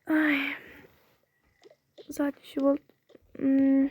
Ай, сағат неше болды? М,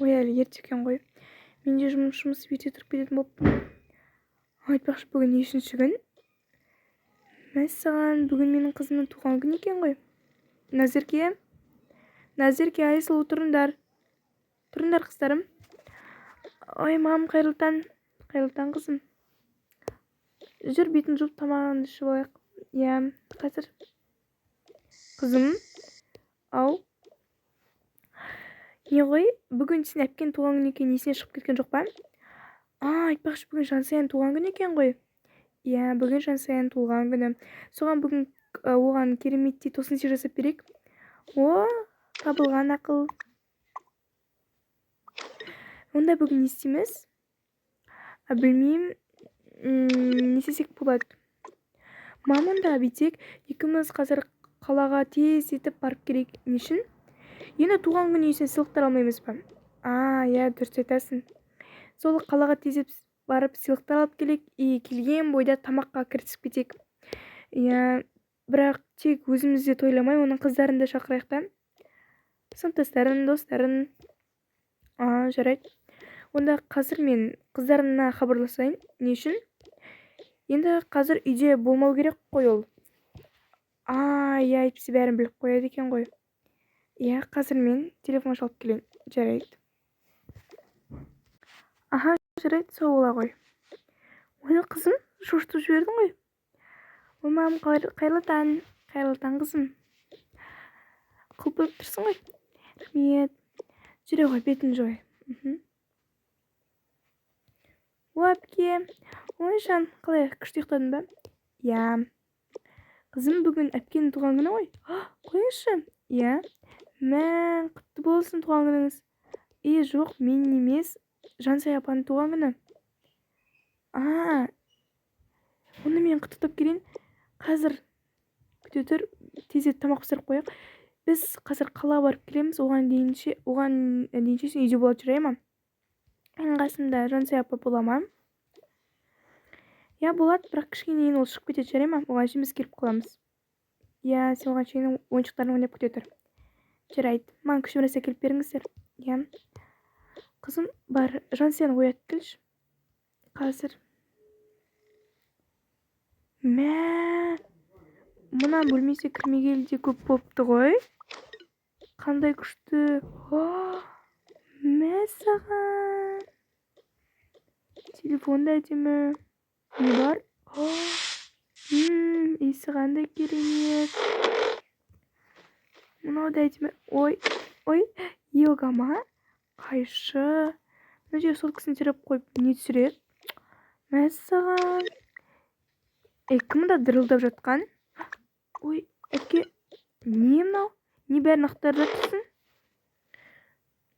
Ой, әлі ерте екен ғой. Мен де жұмыс ерте тұрып кететін болыппын. Айтпақшы, бүгін нешінші күн? Мәссаған, бүгін менің қызымның туған күні екен ғой. Назерке, Назерке, Айсұлу, тұрыңдар. Тұрыңдар, қыздарым. Ой, мам, қайырлы таң. Қайырлы таң, қызым. Жүр, бетін жуып, тамағыңды ішіп алайық. Иә, қазір. Қызым, ау. Не ғой, бүгін сен әпкең туған күні екенін есіне шығып кеткен жоқ па? А, айтпақшы, бүгін Жансаяның туған күні екен ғой. Иә, бүгін Жансаяның туған күні. Соған бүгін оған кереметтей тосын сый жасап берейік. О, табылған ақыл. Онда бүгін не істейміз? А, білмеймін. Не істесек болады? Мам, онда бүйтсек, екеуміз қазір қалаға тездетіп барып келейік. Не үшін? Енді туған күн иесіне сыйлықтар алмаймыз ба? А, иә, дұрыс айтасың. Сол қалаға тездеп барып сыйлықтар алып келейік и келген бойда тамаққа кірісіп кетейік. Иә, бірақ тек өзіміз де тойламай, оның қыздарын да шақырайық та. Сыныптастарын, достарын. А, жарайды. Онда қазір мен қыздарына хабарласайын. Не үшін? Енді қазір үйде болмау керек қой ол. А, иә, әйтпесе бәрін біліп қояды екен ғой. Иә, қазір мен телефон шалып келейін. Жарайды. Аха, жарайды, сау бола ғой. Ой, қызым, шошытып жібердің ғой. Ой, мам, қайырлы таң. Қайырлы таң, қызым. Құлпырып тұрсың ғой. Рахмет. Жүре ғой, бетін жуай. О, әпке. Ой, жан, қалай, күшті ұйықтадың ба? Иә. Қызым, бүгін әпкенің туған күні ғой. Қойыңызшы. Иә. Мә, құтты болсын туған күніңіз. Е, жоқ, мен емес, Жансая апаның туған күні. А, оны мен құттықтап келейін. Қазір күте тұр, тездетіп тамақ пісіріп қояйық. Біз қазір қалаға барып келеміз, оған дейінше сен үйде бола жарай ма? Менің қасымда Жансая апа бола ма? Иә, болады, бірақ кішкене кейін ол шығып кетеді, жарай ма? Оған шейін біз келіп қаламыз. Иә, сен оған шейін ойыншықтарын ойнап күте тұр. Жарайды, маған күшті нәрсе әкеліп беріңіздер. Иә. Қызым, бар, Жансаяны оятып келші. Қазір. Мә, мына бөлмесі кірмегелі де көп болыпты ғой. Қандай күшті. Мә саған. Телефон да әдемі. Не бар? Иісі қандай керемет. Мынау да әдемі. Ой, ой, йога ма? Қайшы. Мына жерге соткасын теріп қойып не түсіреді? Мәссаған. Ей, кім мында дырылдап жатқан? Ой, әпке, не мынау? Не бәрін ақтарып жатырсың?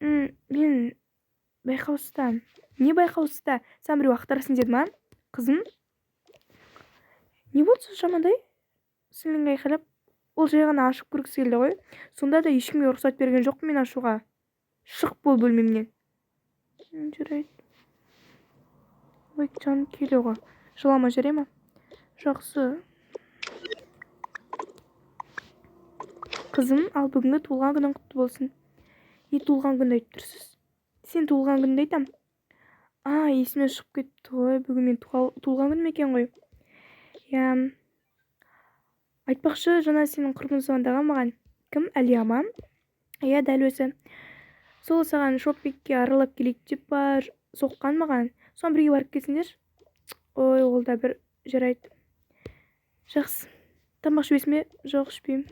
Мен байқаусызда. Не байқаусызда? Саған біреу ақтарсын деді ма? Қызым? Не болды жамандай? Сіңлің айқайлап. Ол жай ғана ашып көргісі келді ғой. Сонда да ешкімге рұқсат берген жоқпын мен ашуға. Шық бол бөлмемнен. Жарайды. Ой, жаным, келе ғой. Жылама, жарай ма? Жақсы. Қызым, ал бүгінгі туылған күнің құтты болсын. Не туылған күнді айтып тұрсыз? Сен туылған күнді айтам. А, есімнен шығып кетті ғой. Бүгін мен туылған күнім екен ғой. Иә. Айтпақшы, жаңа сенің құрбың звондаған маған. Кім? Әлия ма? Иә, дәл өзі. Сол саған шоппингке аралап келейік деп бар соққан маған. Соған бірге барып келсеңдерші. Ой, ол да бір жарайды. Жақсы. Тамақ ішпейсің бе? Жоқ, ішпеймін.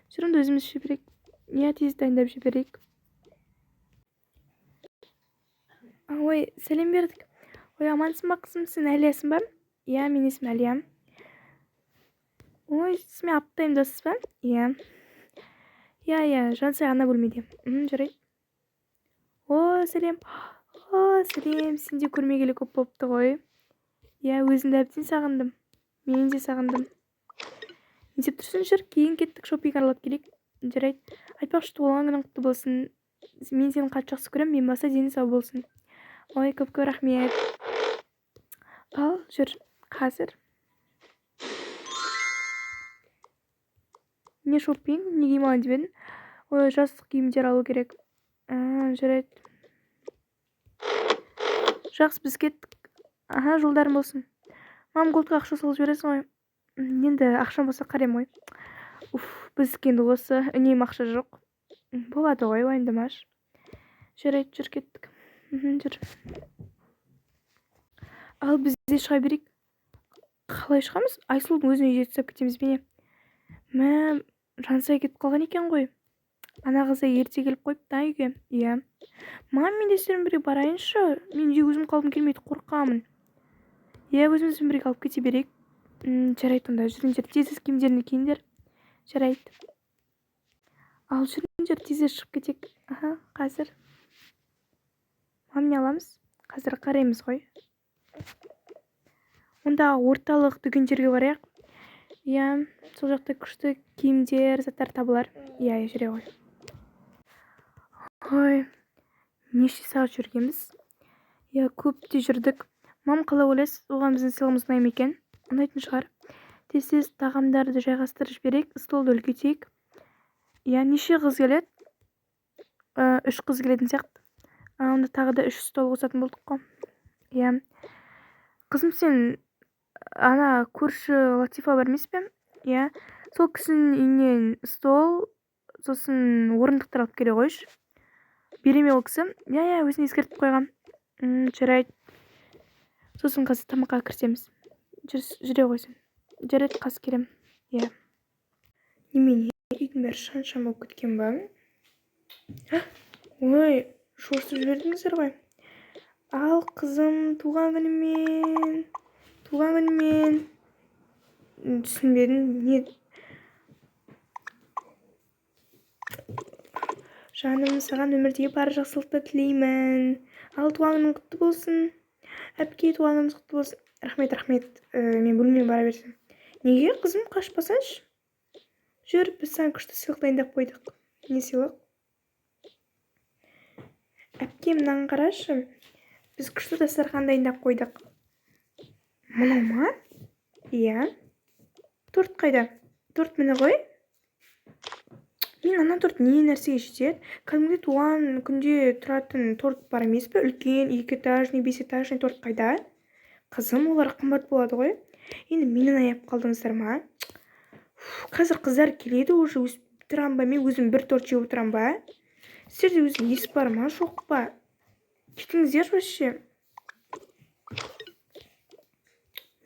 Жүр, онда өзіміз іше берейік. Иә, тез дайындап жіберейік. Ой, сәлем бердік. Ой, амансың ба, қызым? Сен Әлиясың ба? Иә, менің есімім Әлия. Ой, сіз менің аптайым доссыз ба? Иә. Иә, иә, Жансая ана бөлмеде. Жарайды. О, сәлем. О, сәлем. Сен де көрмегелі көп болыпты ғой. Иә, өзіңді әбден сағындым. Мен де сағындым. Не істеп тұрсың, жүр, кейін кеттік, шопинг аралап келейік. Жарайды. Айтпақшы, туылған күнің құтты болсын. Мен сені қатты жақсы көремін, мен баса дені сау болсын. Ой, көп көп рахмет. Ал, жүр, қазір. Не шопинг? Не киім алайын деп едің? Ой, жастық киімдер алу керек. Жарайды. Жақсы, біз кеттік. Аха, жолдарың болсын. Мам, Голдқа ақша салып жібересің ғой. Енді ақшам болса қараймын ғой. Уф, біздікі енді осы, үнемі ақша жоқ. Болады ғой, уайымдамашы. Жарайды, жүр, кеттік. Жүр. Ал біз де шыға берейік. Қалай шығамыз? Айсұлудың өзін үйге тастап кетеміз бе не? Мә, Жансая кетіп қалған екен ғой. Ана қыз да ерте келіп қойыпты үйге. Иә. Мам, мен де сіздермен бірге барайыншы. Мен үйде өзім қалғым келмейді, қорқамын. Иә, өзімізбен бірге алып кете берейік. Жарайды онда, жүріңдер, тез-тез киімдеріңді киіңдер. Жарайды. Ал жүріңдер, тез-тез шығып кетейік. Аха, қазір. Мам, не аламыз? Қазір қараймыз ғой. Онда орталық дүкендерге барайық. Иә, сол жақта күшті киімдер, заттар табылар. Иә, жүре ғой. Ой, неше сағат жүргенбіз? Иә, көп те жүрдік. Мам, қалай ойлайсыз, оған біздің сыйлығымыз ұнай ма екен? Ұнайтын шығар. Тез-тез тағамдарды жайғастырып жіберейік, столды үлкейтейік. Иә, неше қыз келеді? Үш қыз келетін сияқты. Онда тағы да үш стол қосатын болдық қой. Иә. Қызым, сен ана көрші Латифа бар емес пе? Иә. Сол кісінің үйінен стол, сосын орындықтар алып келе қойшы. Бере ме ол кісі? Иә, иә, өзіне ескертіп қойғам. Жарайды. Сосын қазір тамаққа кірісеміз. Жүре ғой сен. Жарайды, қазір келемін. Иә. Немене, үйдің бәрі шаң-шаң болып кеткен ба? Ой, шошытып жібердіңіздер ғой. Ал, қызым, туған күнімен, туған күнімен. Түсінбедім, не? Жаным, саған өмірдегі бар жақсылықты тілеймін. Ал, туған күнің құтты болсын. Әпке, туған күніңіз құтты болсын. Рахмет, рахмет. Мен бөлмеме бара берсем. Неге, қызым, қашпасаңшы? Жүр, біз саған күшті сыйлық дайындап қойдық. Не сыйлық? Әпке, мынаны қарашы. Біз күшті дастархан дайындап қойдық. Мынау ма? Иә. Торт қайда? Торт міне ғой. Мен ана торт не нәрсеге жетеді? Кәдімгідей туған күнде тұратын торт бар емес пе? Үлкен, екі этажный, бес этажный торт қайда? Қызым, олар қымбат болады ғой. Енді мені аяп қалдыңыздар ма? Қазір қыздар келеді уже, өсіп тұрамын ба? Мен өзім бір торт жеп отырамын ба? Сіздерде өзі ес бар ма, жоқ па? Кетіңіздерші вообще.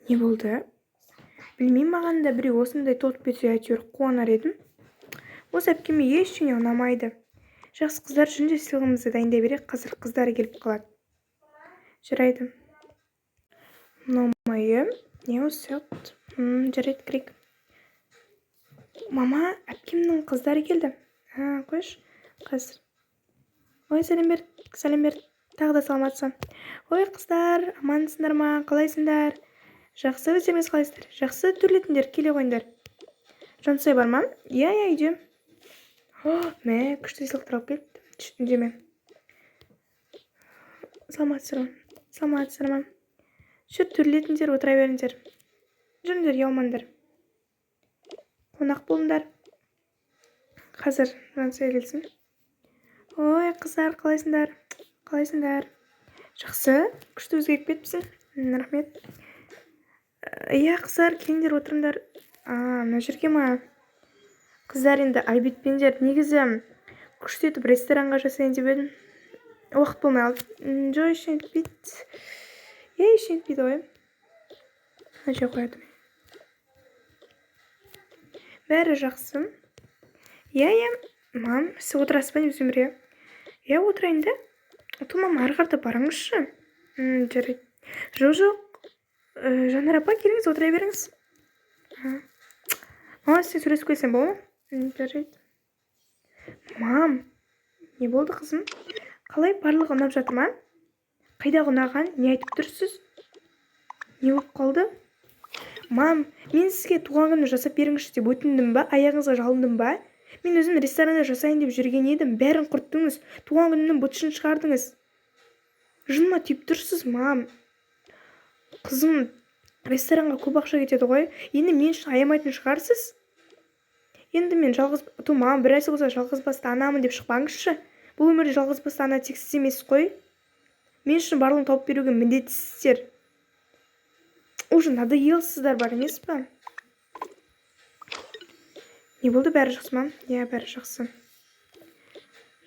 Не болды? Білмеймін, маған да біреу осындай торт берсе, әйтеуір қуанар едім. Осы әпкеме ештеңе ұнамайды. Жақсы, қыздар, жүр сыйлығымызды дайындай берейік, қазір қыздар келіп қалады. Жарайды. Мынау ма, иә? Не осы сияқты? Жарайды, кірейік. Мама, әпкемнің қыздары келді. Қойшы, қазір. Ой, сәлем бер, сәлем бер. Тағы да саламатсың. Ой, қыздар, амансыңдар ма? Қалайсыңдар? Жақсы, өздеріңіз қалайсыздар? Жақсы, төрлетіңдер, келе қойыңдар. Жансай бар ма? Иә, иә, үйде. Мә, күшті сыйлықтар алып келіпті. Үндеме. Саламатсыздар ма? Саламатсыздар ма? Жүр, төрлетіңдер, отыра беріңдер. Жүріңдер, ұялмаңдар. Қонақ болыңдар. Қазір Жансая келсін. Ой, қыздар, қалайсыңдар? Қалайсыңдар? Жақсы, күшті өзгеріп кетіпсің. Рахмет. Иә, қыздар, келіңдер, отырыңдар. Мына жерге ма? Қыздар, енді айып етпеңдер. Негізі күшті етіп ресторанға жасайын деп едім. Уақыт болмай қалды. Жоқ, ештеңе етпейді. Иә, ештеңе етпейді ғой. Мына жерге қояды. Бәрі жақсы. Иә, иә. Мам, сіз отырасыз ба бізбен бірге? Иә, отырайын да. Ту, мама, ары қарата барыңызшы. Жарайды. Жоқ, жоқ. Жанар апа, келіңіз, отыра беріңіз. Мама, сізбен сөйлесіп келсем бола ма? Жарайды. Мам, не болды, қызым? Қалай, барлығы ұнап жатыр ма? Қайдағы ұнаған? Не айтып тұрсыз? Не болып қалды? Мам, мен сізге туған күні жасап беріңізші деп өтіндім ба? Аяғыңызға жалындым ба? Мен өзім ресторанда жасайын деп жүрген едім. Бәрін құрттыңыз. Туған күнімнің быт-шытын шығардыңыз. Жыныма тиіп тұрсыз, мам. Қызым, ресторанға көп ақша кетеді ғой. Енді мен үшін аямайтын шығарсыз? Енді мен жалғыз тумам, бір нәрсе болса жалғыз басты анамын деп шықпаңызшы. Бұл өмірде жалғыз басты ана тек сіз емес қой. Мен үшін барлығын тауып беруге міндеттісіздер. Уже надоелсіздер бар емес па? Не болды, бәрі жақсы ма? Иә, бәрі жақсы.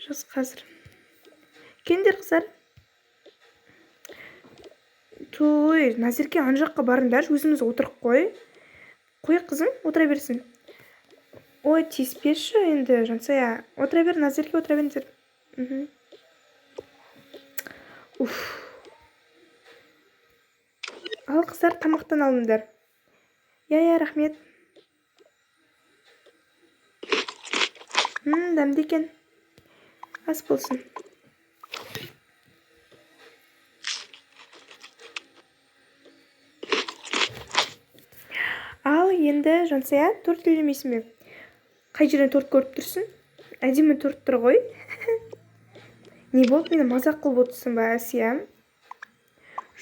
Жақсы қазір. Келіңдер, қыздар. Той, Назерке, ана жаққа барыңдаршы, өзіміз отырық қой. Қой, қызым, отыра берсін. Ой, тиіспеші енді, Жансая. Отыра бер, Назерке, отыра беріңдер. Уф. Ал, қыздар, тамақтан алыңдар. Иә, иә, рахмет. Дәмді екен. Ас болсын. Ал енді, Жансая, торт жемейсің бе? Қай жерден торт көріп тұрсың? Әдемі торт тұр ғой. Не болды, мені мазақ қылып отырсың ба, Әсия?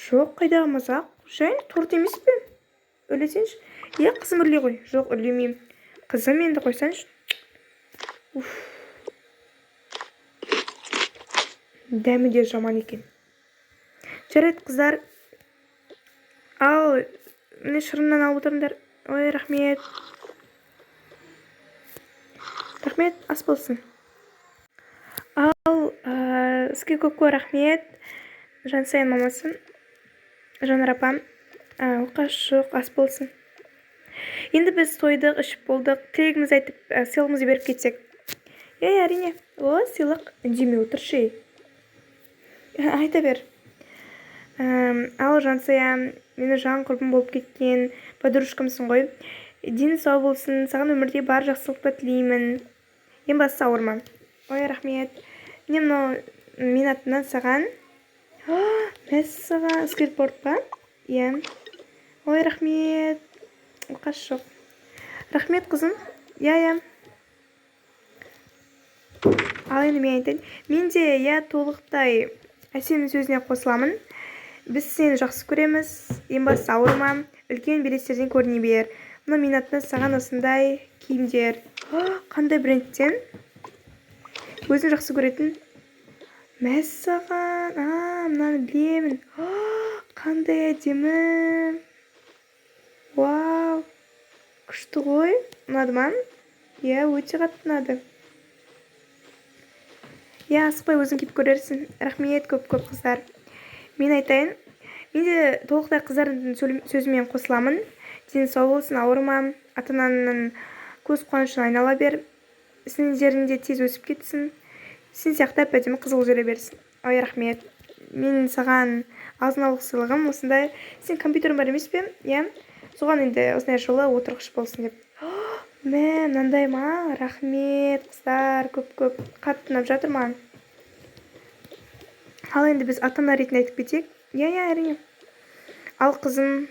Жоқ, қайдағы мазақ? Жай торт емес пе? Үрлесеңші. Иә, қызым, үрлей ғой. Жоқ, үрлемеймін. Қызым, енді қойсаңшы. Уф. Дәмі де жаман екен. Жарайды, қыздар. Ал, міне шырыннан алып отырыңдар. Ой, рахмет. Рахмет, ас болсын. Ал, сізге көп-көп рахмет. Жансаяның мамасы, Жанар апам. Оқасы жоқ, ас болсын. Енді біз тойдық, ішіп болдық, тілегімізді айтып, сыйлығымызды беріп кетсек. Иә, иә, әрине. О, сыйлық, үндемей отыршы, ей. Айта бер. Ал, Жансая, мені жан құрбым болып кеткен подружкамсың ғой. Дені сау болсын, саған өмірде бар жақсылықты тілеймін. Ең бастысы ауырма. Ой, рахмет. Міне мынау мен атымнан саған. Мәссаған, скейтборд па? Иә. Ой, рахмет. Оқасы жоқ. Рахмет, қызым. Иә, иә. Ал енді мен айтайын. Мен де, иә, толықтай Әсемнің сөзіне қосыламын. Біз сені жақсы көреміз. Ең бастысы ауырма. Үлкен белестерден көріне бер. Мына менің атымнан саған осындай киімдер. Қандай брендтен? Өзің жақсы көретін. Мәссаған. Мынаны білемін. Қандай әдемі. Вау. Күшті ғой. Ұнады ма? Иә, өте қатты ұнады. Иә, асықпай өзің киіп көрерсің. Рахмет көп-көп, қыздар. Мен айтайын. Мен де толықтай қыздардың сөзімен қосыламын. Дені сау болсын, ауырма. Ата-ананың көз қуанышына айнала бер. Сіңлілерің де тез өсіп кетсін. Сен сияқты әп-әдемі қыз болып жүре берсін. Ой, рахмет. Мен саған азын-аулақ сыйлығым осындай. Сен компьютерің бар емес пе? Иә. Соған енді осындай жылы отырғыш болсын деп. Мә, мынандай ма? Рахмет, қыздар, көп-көп. Қатты ұнап жатыр маған. Ал енді біз ата-ана ретінде айтып кетейік. Иә, иә, әрине. Ал қызым,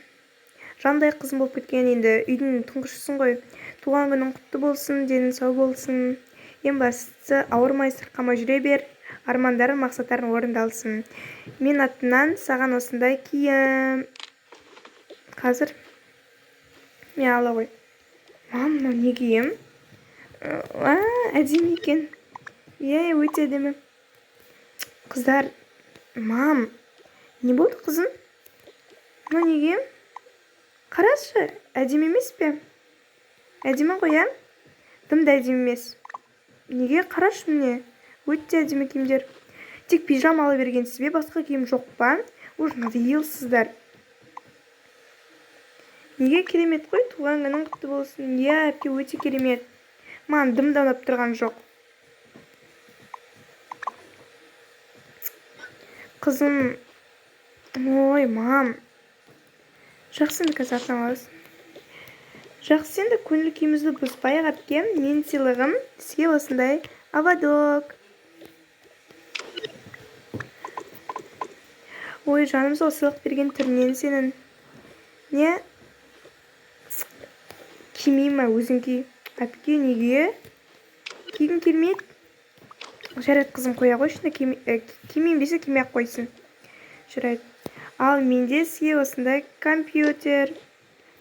жандай қызым болып кеткен, енді үйдің тұңғышысың ғой. Туған күнің құтты болсын, денің сау болсын. Ең бастысы ауырмай, сырқамай жүре бер. Армандарың, мақсаттарың орындалсын. Мен атымнан саған осындай киім. Қазір мен ала ғой. Мам, мынау не киім? Әдемі екен. Иә, өте әдемі. Қыздар, мам, не болды, қызым? Мынау не киім? Қарашы, әдемі емес пе? Әдемі ғой, иә? Дым да әдемі емес. Неге? Қарашы, міне. Өте әдемі киімдер. Тек пижама ала бергенсіз бе? Басқа киім жоқ па? Уже надоелсіздер. Неге керемет қой? Туған күнің құтты болсын. Иә, әпке, өте керемет. Маған дым да ұнап тұрған жоқ. Қызым, ой, мам. Жақсы, енді қазір артынан аласың. Жақсы, енді көңіл күйімізді бұзбайық, әпке. Менің сыйлығым сізге осындай ободок. Ой, жаным, сол сыйлық берген түрінен сенің. Не? Кимей ма, өзің ки. Әпке, неге? Кигім келмейді. Жарайды, қызым, қоя қойшы, кимеймін десе, кимей ақ қойсын. Жарайды. Ал менде сізге осындай компьютер.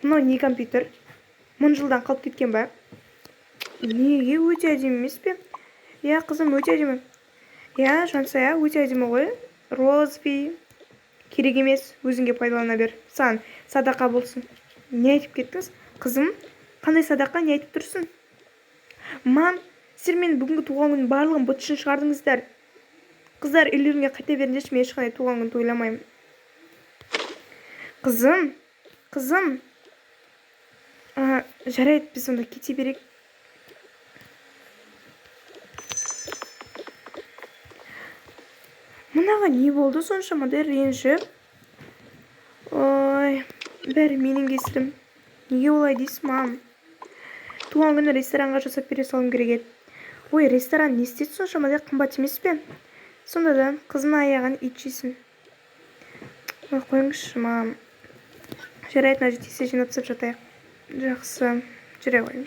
Мынау не компьютер? 1000 жылдан қалып кеткен ба? Неге, өте әдемі емес пе? Иә, қызым, өте әдемі. Иә, Жансая, өте әдемі ғой. Розовый. Керек емес, өзіңге пайдалана бер. Саған садақа болсын. Не айтып кеттіңіз? Қызым, қандай садақа, не айтып тұрсың? Мам, сіздер менің бүгінгі туған күнімнің барлығын быт-шытын шығардыңыздар. Қыздар, үйлеріңе қайта беріңдерші, мен ешқандай туған күн тойламаймын. Қызым, қызым. Жарайды, біз онда кете берейік. Мынаға не болды соншамадай ренжіп? Ой, бәрі менің кесірім. Неге олай дейсіз, мам? Туған күні ресторанға жасап бере салуым керек еді. Ой, ресторан не істейді соншамадай, қымбат емес пе? Сонда да қыздың аяғын ит жесін. Ой, қойыңызшы, мам. Жарайды, мына жерде тез жинап тастап жатайық. Жақсы, жүре ғой.